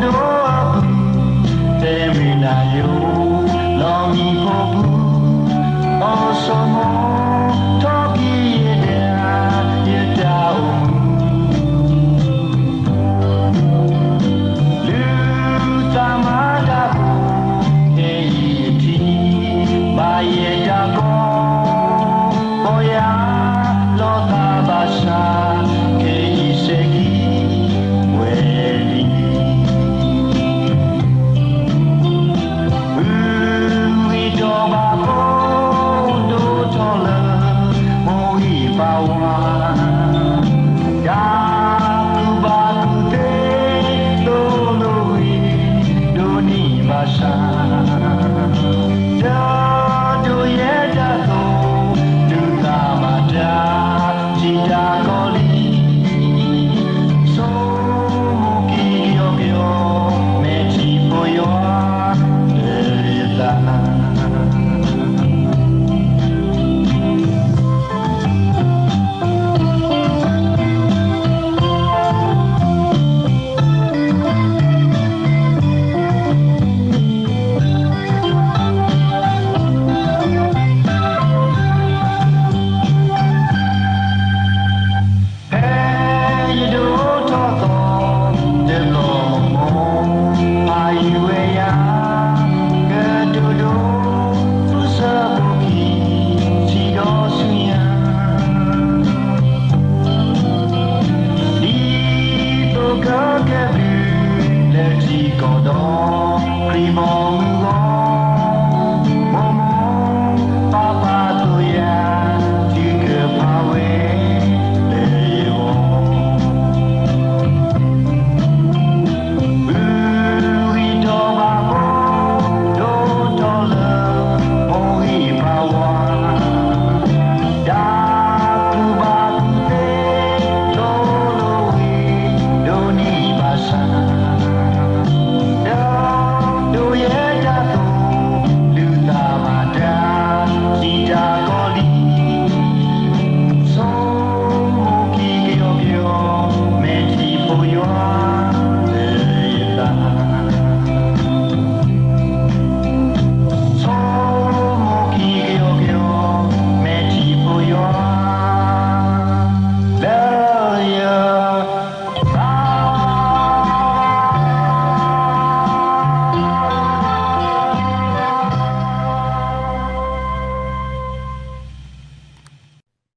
ဒိအပူၤ, တဲမုၢ်နၤယိာ်, လီၤမံၤဖိပူၤ, အီၣ်ဆိမိၣ်, ထီၣ်ကံယဲဒၣ်, ယတၢ်အိၣ်မူ လုၢ်သးမၤတၢ်ဖိ, ခဲအံၤယထံၣ်, ဘၣ်ယဲတၢ်ကီ, ပီၢ်ယၤ, လီၤသးဘၣ်ဆၣ်, ခဲအံၤစဲးခံ, ဝဲလံ အုၣ်ဝံၤဒီးဘၣ်ဖိ, ဒိၣ်ထီၣ်လၢ, မိၢ်ဂံၢ်ပၢ်ဝါ, တၢ်ကူၣ်ဘၣ်ကူၣ်သ့, သိၣ်လိဝံၤ, ဒိၣ်နံၣ်ဘၣ်ဆၣ်, တၢ်ဒိၣ်ယဲတၢ်သိၣ်, ဒုးသးမၤတၢ်, ထံၣ်တၢ်ကီလံ ဆိမိၣ်ကံကယီကယီ, မဲာ်ထံဖိယွၤ, လၢယသး ဖဲယဒိၣ်ထီၣ်သီ, တဘျီမိၢ်, ဖးယံၤဝဲယၤ, ကတိၤဒိ, သူၣ်စၢဖှိၣ်ခံ, ထံဒီးဆူညါ, ဒ်သိးကကဲဘျုး, လၢထံကီၢ်ဒီး, ခရံာ်ဘီ